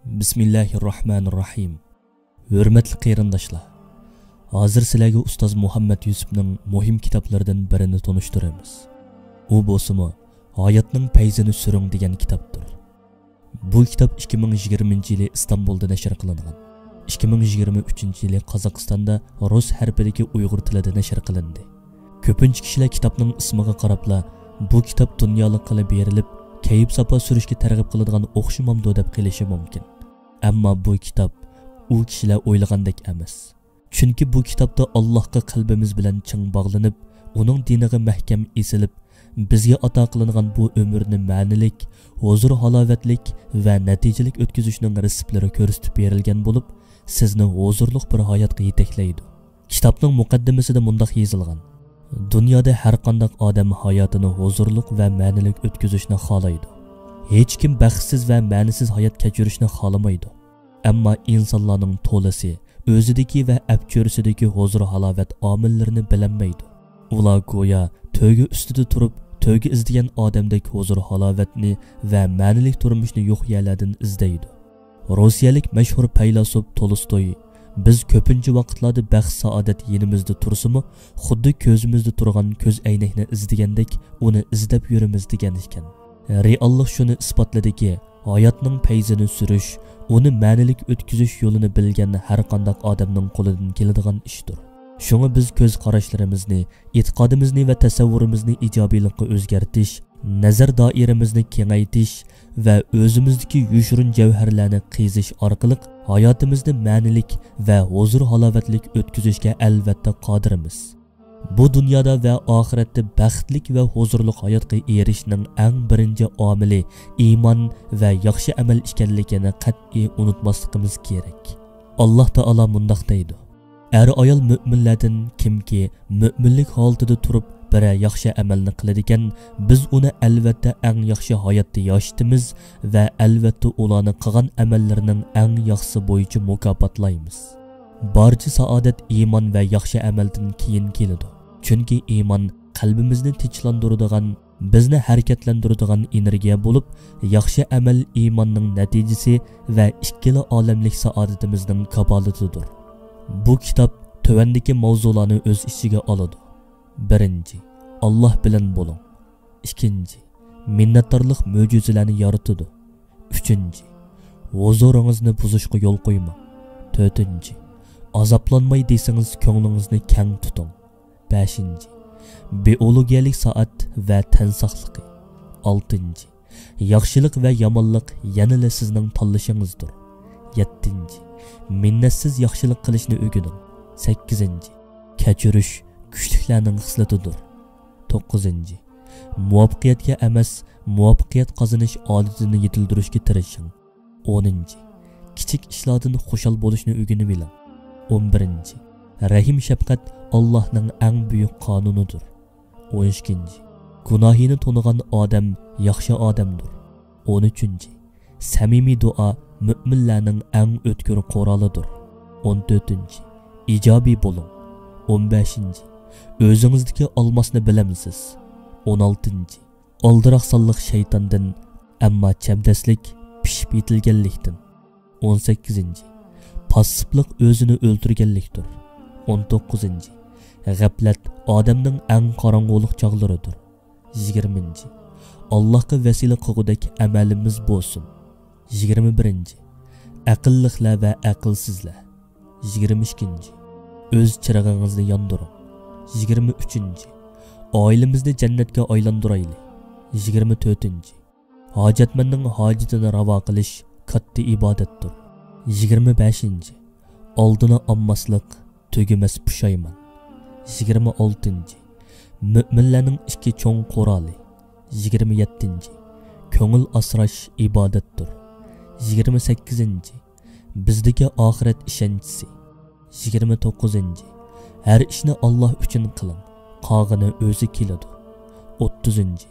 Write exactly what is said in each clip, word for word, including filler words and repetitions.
بىسمىللاھىررەھمانىررەھىم. ھۆرمەتلىك قېرىنداشلار، ھازىر سىلەرگە ئۇستاز مۇھەممەد يۈسۈپنىڭ مۇھىم كىتابلىرىدىن بىرىنى تونۇشتۇرىمىز. ئۇ بولسىمۇ ھاياتنىڭ پەيزىنى سۈرۈڭ دېگەن كىتابتۇر. بۇ كىتاب ئىككى مىڭ يىگىرمىنچى يىلى ئىستانبۇلدا نەشر قىلىنغان. ئىككى مىڭ يىگىرمە ئۈچىنچى يىلى قازاقىستاندا رۇس ھەرپىدىكى ئۇيغۇر تىلىدا نەشر قىلىندى. كۆپىنچە كىشىلەر كىتابنىڭ ئىسمىغا قاراپلا، بۇ كىتاب دۇنيالىققىلا بېرىلىپ، كەيپ-ساپا سۈرۈشكە تەرغىب قىلىدىغان ئوخشىمامدۇ دەپ قېلىشى مۇمكىن. ئەمما بۇ كىتاب ئۇ كىشىلەر ئويلىغاندەك ئەمەس. چۈنكى بۇ كىتابتا ئاللاھقا قەلبىمىز بىلەن چىڭ باغلىنىپ، ئۇنىڭ دىنىغا مەھكەم ئېسىلىپ، بىزگە ئاتا قىلىنغان بۇ ئۆمۈرنى مەنىلىك، ھۇزۇر-ھالاۋەتلىك ۋە نەتىجىلىك ئۆتكۈزۈشنىڭ رېتسېپلىرى كۆرسىتىپ بېرىلگەن بولۇپ، سىزنى ھۇزۇرلۇق بىر ھاياتقا يېتەكلەيدۇ. كىتابنىڭ مۇقەددىمىسىدە مۇنداق يېزىلغان: دۇنيادا ھەرقانداق ئادەم ھاياتىنى ھۇزۇرلۇق ۋە مەنىلىك ئۆتكۈزۈشنى خالايدۇ. ھېچكىم بەختسىز ۋە مەنىسىز ھايات كەچۈرۈشنى خالىمايدۇ. ئەمما ئىنسانلارنىڭ تولىسى ئۆزىدىكى ۋە ئەپچۆرىسىدىكى ھۇزۇر-ھالاۋەت ئامىللىرىنى بىلەلمەيدۇ. ئۇلار گويا تۆگە ئۈستىدە تۇرۇپ، تۆگە ئىزدىگەن ئادەمدەك ھۇزۇر-ھالاۋەتنى ۋە مەنىلىك تۇرمۇشنى يوق يەرلەردىن ئىزدەيدۇ. روسىيەلىك مەشھۇر پەيلاسوپ تولستوي: «بىز كۆپىنچە ۋاقىتلاردا بەخت-سائادەت يېنىمىزدا تۇرسىمۇ، خۇددى كۆزىمىزدە تۇرغان كۆز ئەينەكنى ئىزدىگەندەك ئۇنى ئىزدەپ يۈرىمىز» دېگەن ئىكەن. رېئاللىق شۇنى ئىسپاتلىدىكى، ھاياتنىڭ پەيزىنى سۈرۈش، ئۇنى مەنىلىك ئۆتكۈزۈش يولىنى بىلگەن ھەرقانداق ئادەمنىڭ قولىدىن كېلىدىغان ئىشتۇر. شۇڭا بىز كۆز قاراشلىرىمىزنى، ئېتىقادىمىزنى ۋە تەسەۋۋۇرىمىزنى ئىجابىيلىققا ئۆزگەرتىش، نەزەر دائىرىمىزنى كېڭەيتىش ۋە ئۆزىمىزدىكى يوشۇرۇن جەۋھەرلەرنى قېزىش ئارقىلىق ھاياتىمىزنى مەنىلىك ۋە ھۇزۇر-ھالاۋەتلىك ئۆتكۈزۈشكە ئەلۋەتتە قادىرمىز. بۇ دۇنيادا ۋە ئاخىرەتتە بەختلىك ۋە ھۇزۇرلۇق ھاياتقا ئېرىشىشنىڭ ئەڭ بىرىنچى ئامىلى ئىمان ۋە ياخشى ئەمەل ئىكەنلىكىنى قەتئىي ئۇنتۇماسلىقىمىز كېرەك. ئاللاھ تائالا مۇنداق دەيدۇ: «ئەر-ئايال مۆمىنلەردىن كىمكى مۆمىنلىك ھالىتىدە تۇرۇپ بىرەر ياخشى ئەمەلنى قىلىدىكەن، بىز ئۇنى ئەلۋەتتە ئەڭ ياخشى ھاياتتا ياشىتىمىز ۋە ئەلۋەتتە ئۇلارنى قىلغان ئەمەللىرىنىڭ ئەڭ ياخشىسى بويىچە مۇكاپاتلايمىز.» بارچە سائادەت ئىمان ۋە ياخشى ئەمەلدىن كېيىن كېلىدۇ. چۈنكى ئىمان قەلبىمىزنى تىنچلاندۇرىدىغان، بىزنى ھەرىكەتلەندۈرىدىغان ئېنېرگىيە بولۇپ، ياخشى ئەمەل ئىماننىڭ نەتىجىسى ۋە ئىككىلا ئالەملىك سائادىتىمىزنىڭ كاپالىتىدۇر. بۇ كىتاب تۆۋەندىكى ماۋزۇلارنى ئۆز ئىچىگە ئالىدۇ. بىرىنچى، ئاللاھ بىلەن بولۇڭ. ئىككىنچى، مىننەتدارلىق مۆجىزىلەرنى يارىتىدۇ. ئۈچىنچى، ھۇزۇرىڭىزنى بۇزۇشقا يول قويماڭ. تۆتىنچى، ئازابلانماي دېسىڭىز كۆڭلىڭىزنى كەڭ تۇتۇڭ. بەشىنچى، بىئولوگىيەلىك سائەت ۋە تەن ساقلىقى. ئالتىنچى، ياخشىلىق ۋە يامانلىق يەنىلا سىزنىڭ تاللىشىڭىزدۇر. يەتتىنچى، مىننەتسىز ياخشىلىق قىلىشنى ئۆگىنىڭ. سەككىزىنچى، كەچۈرۈش كۈچلۈكلەرنىڭ خىسلىتىدۇر. توققۇزىنچى، مۇۋەپپەقىيەتكە ئەمەس، مۇۋەپپەقىيەت قازىنىش ئادىتىنى يېتىلدۈرۈشكە تىرىشىڭ. ئونىنچى، كىچىك ئىشلاردىن خۇشال بولۇشنى ئۆگىنىۋېلىڭ. ئون بىرىنچى، رەھىم-شەپقەت ئاللاھنىڭ ئەڭ بۈيۈك قانۇنىدۇر. ئون ئىككىنچى، گۇناھىنى تونۇغان ئادەم ياخشى ئادەمدۇر. ئون ئۈچىنچى، سەمىمىي دۇئا مۆمىنلەرنىڭ ئەڭ ئۆتكۈر قورالىدۇر. ئون تۆتىنچى، ئىجابىي بولۇڭ. ئون بەشىنچى، ئۆزىڭىزدىكى ئالماسنى بىلەمسىز؟ ئون ئالتىنچى، ئالدىراق سانلىق شەيتاندىن، ئەمما چەبدەسلىك پىشىپ يېتىلگەنلىكتىن. ئون سەككىزىنچى، پاسسىپلىق ئۆزىنى ئۆلتۈرگەنلىكتۇر. ئون توققۇزىنچى، غەپلەت ئادەمنىڭ ئەڭ قاراڭغۇلۇق چاغلىرىدۇر. يىگىرمىنچى، ئاللاھقا ۋەسىلە قىلغۇدەك ئەمەلىمىز بولسۇن. يىگىرمە بىرىنچى، ئەقىللىقلار ۋە ئەقىلسىزلەر. يىگىرمە ئىككىنچى، ئۆز چىرىغىڭىزنى ياندۇرۇڭ. يىگىرمە ئۈچىنچى، ئائىلىمىزنى جەننەتكە ئايلاندۇرايلى. يىگىرمە تۆتىنچى، ھاجەتمەننىڭ ھاجىتىنى راۋا قىلىش كاتتا ئىبادەتتۇر. يىگىرمە بەشىنچى، ئالدىنى ئالماسلىق تۈگىمەس پۇشايمان. يىگىرمە ئالتىنچى، مۆمىنلەرنىڭ ئىككى چوڭ قورالى. يىگىرمە يەتتىنچى، كۆڭۈل ئاسراش ئىبادەتتۇر. يىگىرمە سەككىزىنچى، بىزدىكى ئاخىرەت ئىشەنچىسى. يىگىرمە توققۇزىنچى، ھەر ئىشنى ئاللاھ ئۈچۈن قىلىڭ، قالغىنى ئۆزى كېلىدۇ. ئوتتۇزىنچى،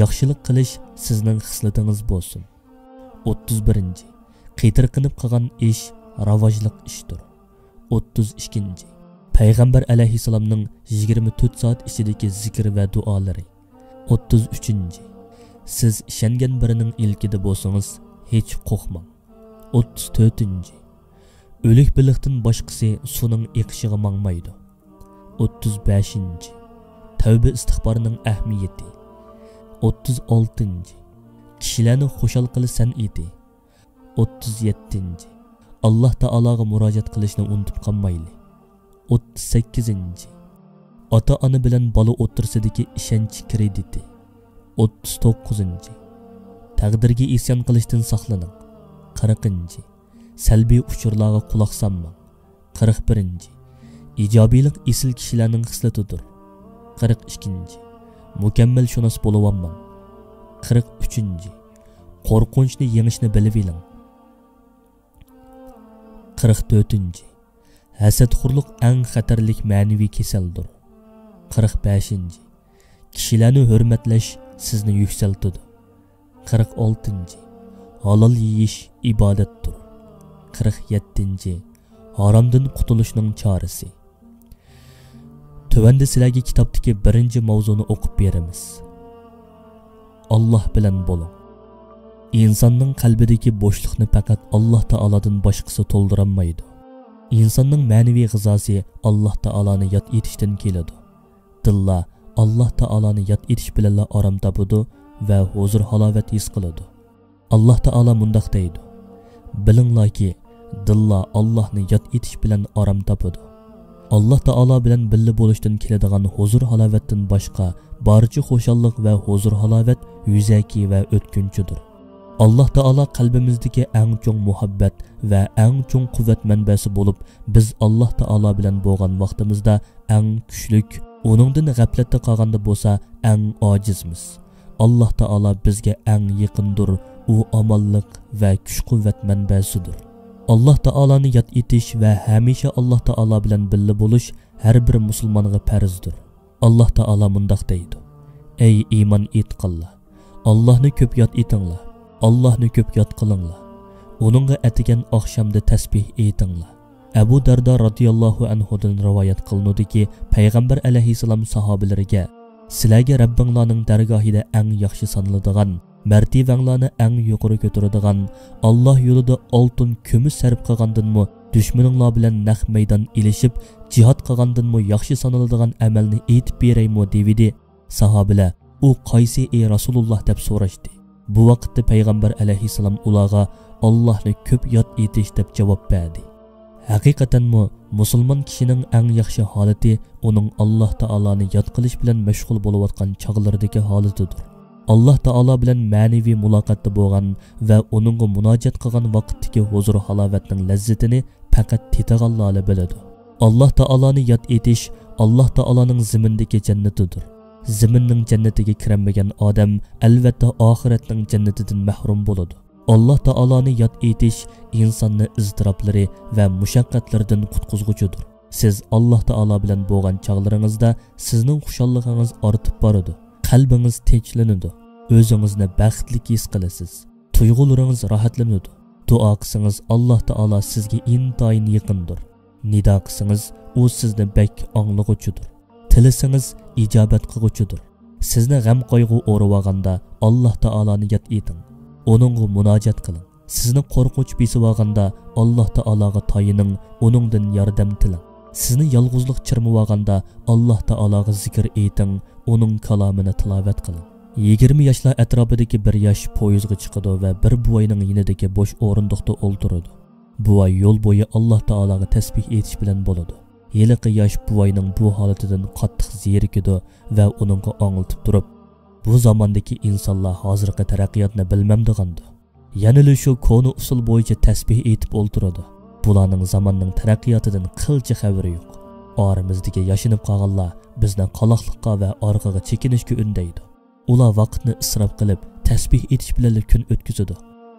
ياخشىلىق قىلىش سىزنىڭ خىسلىتىڭىز بولسۇن. ئوتتۇز بىرىنچى، قېتىرقىنىپ قالغان ئىش راۋاجلىق ئىشتۇر. ئوتتۇز ئىككىنچى، پەيغەمبەر ئەلەيھىسسالامنىڭ يىگىرمە تۆت سائەت ئىچىدىكى زىكىر ۋە دۇئالىرى. ئوتتۇز ئۈچىنچى، سىز ئىشەنگەن بىرىنىڭ ئىلكىدە بولسىڭىز، ھېچ قورقماڭ. ئوتتۇز تۆتىنچى، ئۆلۈك بېلىقتىن باشقىسى سۇنىڭ ئېقىشىغا ماڭمايدۇ. ئوتتۇز بەشىنچى، تەۋبە ئىستىغپارنىڭ ئەھمىيىتى. ئوتتۇز ئالتىنچى، كىشىلەرنى خۇشال قىلىش سەنئىتى. ئوتتۇز يەتتىنچى، ئاللاھ تائالاغا مۇراجىئەت قىلىشنى ئۇنتۇپ قالمايلى. ئوتتۇز سەككىزىنچى، ئاتا-ئانا بىلەن بالا ئوتتۇرىسىدىكى ئىشەنچ كرېدىتى. ئوتتۇز توققۇزىنچى، تەقدىرگە ئىسيان قىلىشتىن ساقلىنىڭ. قىرىقىنچى، سەلبىي ئۇچۇرلارغا قۇلاق سالماڭ. قىرىق بىرىنچى، ئىجابىيلىق ئېسىل كىشىلەرنىڭ خىسلىتىدۇر. قىرىق ئىككىنچى، مۇكەممەل شۇناس بولۇۋالماڭ. قىرىق ئۈچىنچى، قورقۇنچنى يېڭىشنى بىلىۋېلىڭ. قىرىق تۆتىنچى، ھەسەتخورلۇق ئەڭ خەتەرلىك مەنىۋى كېسەلدۇر. قىرىق بەشىنچى، كىشىلەرنى ھۆرمەتلەش سىزنى يۈكسەلتىدۇ. قىرىق ئالتىنچى، ھالال يېيىش ئىبادەتتۇر. قىرىق يەتتىنچى، ھارامدىن قۇتۇلۇشنىڭ چارىسى. تۆۋەندە سىلەرگە كىتابتىكى بىرىنچى ماۋزۇنى ئوقۇپ بېرىمىز. ئاللاھ بىلەن بولۇڭ. ئىنساننىڭ قەلبىدىكى بوشلۇقنى پەقەت ئاللاھ تائالادىن باشقىسى تولدۇرالمايدۇ. ئىنساننىڭ مەنىۋى غىزاسى ئاللاھ تائالانى ياد ئېتىشتىن كېلىدۇ. دىللا ئاللاھ تائالانى ياد ئېتىش بىلەنلا ئارام تاپىدۇ ۋە ھۇزۇر-ھالاۋەت ھېس قىلىدۇ. ئاللاھ تائالا مۇنداق دەيدۇ: «بىلىڭلاركى، دىللا ئاللاھنى ياد ئېتىش بىلەن ئارام تاپىدۇ.» ئاللاھ تائالا بىلەن بىللە بولۇشتىن كېلىدىغان ھۇزۇر-ھالاۋەتتىن باشقا بارچە خۇشاللىق ۋە ھۇزۇر-ھالاۋەت يۈزەكى ۋە ئۆتكۈنچىدۇر. ئاللاھ تائالا قەلبىمىزدىكى ئەڭ چوڭ مۇھەببەت ۋە ئەڭ چوڭ قۇۋۋەت مەنبەسى بولۇپ، بىز ئاللاھ تائالا بىلەن بولغان ۋاقتىمىزدا ئەڭ كۈچلۈك، ئۇنىڭدىن غەپلەتتە قالغاندا بولسا ئەڭ ئاجىزمىز. ئاللاھ تائالا بىزگە ئەڭ يېقىندۇر، ئۇ ئامانلىق ۋە كۈچ-قۇۋۋەت مەنبەسىدۇر. ئاللاھ تائالانى ياد ئېتىش ۋە ھەمىشە ئاللاھ تائالا بىلەن بىللە بولۇش ھەر بىر مۇسۇلمانغا پەرزدۇر. ئاللاھ تائالا مۇنداق دەيدۇ: «ئەي ئىمان ئېيتقانلار! ئاللاھنى كۆپ ياد ئېتىڭلار، ئاللاھنى كۆپ ياد قىلىڭلار، ئۇنىڭغا ئەتىگەن ئاخشامدا تەسبىھ ئېيتىڭلار.» ئەبۇ دەردا رازىياللاھۇ ئەنھۇدىن رىۋايەت قىلىنىدۇكى، پەيغەمبەر ئەلەيھىسسالام ساھابىلىرىگە: «سىلەرگە رەببىڭلارنىڭ دەرگاھىدا ئەڭ ياخشى سانىلىدىغان، مەرتىۋەڭلارنى ئەڭ يۇقىرى كۆتۈرىدىغان، ئاللاھ يولىدا ئالتۇن، كۈمۈش سەرپ قىلغاندىنمۇ، دۈشمىنىڭلار بىلەن نەق مەيدان ئېلىشىپ، جىھاد قىلغاندىنمۇ ياخشى سانىلىدىغان ئەمەلنى ئېيتىپ بېرەيمۇ؟» دېۋىدى. ساھابىلەر: «ئۇ قايسى، ئەي رەسۇلۇللاھ؟» دەپ سوراشتى. بۇ ۋاقىتتا پەيغەمبەر ئەلەيھىسسالام ئۇلارغا: «ئاللاھنى كۆپ ياد ئېتىش» دەپ جاۋاب بەردى. ھەقىقەتەنمۇ، مۇسۇلمان كىشىنىڭ ئەڭ ياخشى ھالىتى ئۇنىڭ ئاللاھ تائالانى ياد قىلىش بىلەن مەشغۇل بولۇۋاتقان چاغلىرىدىكى ھالىتىدۇر. ئاللاھ تائالا بىلەن مەنىۋى مۇلاقاتتا بولغان ۋە ئۇنىڭغا مۇناجات قىلغان ۋاقىتتىكى ھۇزۇر-ھالاۋەتنىڭ لەززىتىنى پەقەت تېتىغانلارلا بىلىدۇ. ئاللاھ تائالانى ياد ئېتىش ئاللاھ تائالانىڭ زېمىندىكى جەننىتىدۇر. زېمىننىڭ جەننىتىگە كىرەلمىگەن ئادەم، ئەلۋەتتە، ئاخىرەتنىڭ جەننىتىدىن مەھرۇم بولىدۇ. ئاللاھ تائالانى ياد ئېتىش ئىنساننى ئىزتىراپلىرى ۋە مۇشەققەتلىرىدىن قۇتقۇزغۇچىدۇر. سىز ئاللاھ تائالا بىلەن بولغان چاغلىرىڭىزدا سىزنىڭ خۇشاللىقىڭىز ئارتىپ بارىدۇ، قەلبىڭىز تىنچلىنىدۇ، ئۆزىڭىزنى بەختلىك ھېس قىلىسىز، تۇيغۇلىرىڭىز راھەتلىنىدۇ. دۇئا قىلسىڭىز، ئاللاھ تائالا سىزگە ئىنتايىن يېقىندۇر. نىدا قىلسىڭىز، ئۇ سىزنى بەك ئاڭلىغۇچىدۇر. تىلىسىڭىز، ئىجابەت قىلغۇچىدۇر. سىزنى غەم-قايغۇ ئورىۋالغاندا، ئاللاھ تائالانى ياد ئېتىڭ. ئۇنىڭغا مۇناجات قىلىڭ. سىزنى قورقۇنچ بېسىۋالغاندا، ئاللاھ تائالاغا تايىنىڭ، ئۇنىڭدىن ياردەم تىلەڭ. سىزنى يالغۇزلۇق چىرمىۋالغاندا، ئاللاھ تائالاغا زىكىر ئېيتىڭ، ئۇنىڭ كالامىنى تىلاۋەت قىلىڭ. يىگىرمە ياشلار ئەتراپىدىكى بىر ياش پويىزغا چىقىدۇ ۋە بىر بوۋاينىڭ يېنىدىكى بوش ئورۇندۇقتا ئولتۇرىدۇ. بوۋاي يول بويى ئاللاھ تائالاغا تەسبىھ ئېيتىش بىلەن بولىدۇ. ھېلىقى ياش بوۋاينىڭ بۇ ھالىتىدىن قاتتىق زېرىكىدۇ ۋە ئۇنىڭغا ئاڭلىتىپ تۇرۇپ، بۇ زاماندىكى ئىنسانلار ھازىرقى تەرەققىياتنى بىلمەمدىغاندۇ؟ يەنىلا شۇ كونا ئۇسۇل بويىچە تەسبىھ ئېيتىپ ئولتۇرىدۇ. بۇلارنىڭ زاماننىڭ تەرەققىياتىدىن قىلچە خەۋىرى يوق. ئارىمىزدىكى ياشىنىپ قالغانلار بىزنى قالاقلىققا ۋە ئارقىغا چېكىنىشكە ئۈندەيدۇ. ئۇلار ۋاقىتنى ئىسراپ قىلىپ، تەسبىھ ئېيتىش بىلەنلا كۈن ئۆتكۈزىدۇ.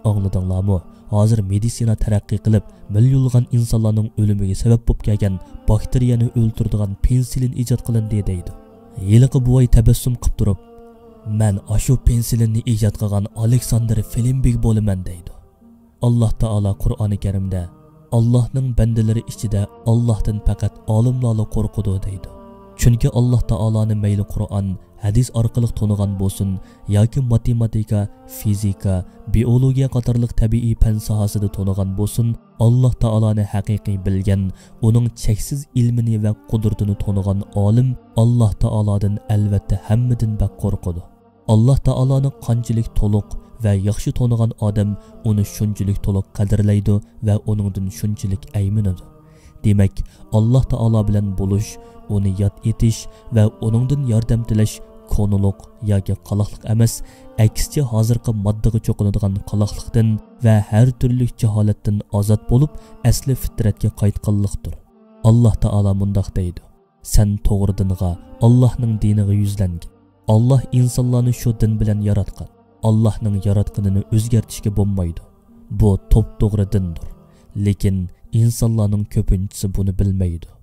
ئاڭلىدىڭلارمۇ؟ ھازىر مېدىتسىنا تەرەققىي قىلىپ، مىليونلىغان ئىنسانلارنىڭ ئۆلۈمىگە سەۋەب بولۇپ كەلگەن باكتېرىيەنى ئۆلتۈرىدىغان پېنسىلىن ئىجاد قىلىندى دەيدۇ. ھېلىقى بوۋاي تەبەسسۇم قىپ تۇرۇپ، «مەن ئاشۇ پېنسىلىننى ئىجاد قىلغان ئالېكساندىر فلېمبىگ بولىمەن» دەيدۇ. ئاللاھ تائالا قۇرئانى كەرىمدە، «ئاللاھنىڭ بەندىلىرى ئىچىدە ئاللاھتىن پەقەت ئالىملارلا قورقىدۇ» دەيدۇ. چۈنكى ئاللاھ تائالانى مەيلى قۇرئان، ھەدىس ئارقىلىق تونۇغان بولسۇن ياكى ماتېماتىكا، فىزىكا، بىئولوگىيە قاتارلىق تەبىئىي پەن ساھەسىدە تونۇغان بولسۇن، ئاللاھ تائالانى ھەقىقىي بىلگەن، ئۇنىڭ چەكسىز ئىلمىنى ۋە قۇدرىتىنى تونۇغان ئالىم ئاللاھ تائالادىن ئەلۋەتتە ھەممىدىن بەك قورقىدۇ. ئاللاھ تائالانى قانچىلىك تولۇق ۋە ياخشى تونۇغان ئادەم ئۇنى شۇنچىلىك تولۇق قەدىرلەيدۇ ۋە ئۇنىڭدىن شۇنچىلىك ئەيمىنىدۇ. دېمەك، ئاللاھ تائالا بىلەن بولۇش، ئۇنى ياد ئېتىش ۋە ئۇنىڭدىن ياردەم تىلەش كونىلىق ياكى قالاقلىق ئەمەس، ئەكسىچە ھازىرقى ماددىغا چوقۇنىدىغان قالاقلىقتىن ۋە ھەر تۈرلۈك جاھالەتتىن ئازاد بولۇپ، ئەسلى فىترەتكە قايتقانلىقتۇر. ئاللاھ تائالا مۇنداق دەيدۇ: سەن توغرا دىنغا، ئاللاھنىڭ دىنىغا يۈزلەنگىن. ئاللاھ ئىنسانلارنى شۇ دىن بىلەن ياراتقان. ئاللاھنىڭ ياراتقىنىنى ئۆزگەرتىشكە بولمايدۇ. بۇ توپتوغرا دىندۇر. لېكىن ئىنسانلارنىڭ كۆپىنچىسى بۇنى بىلمەيدۇ.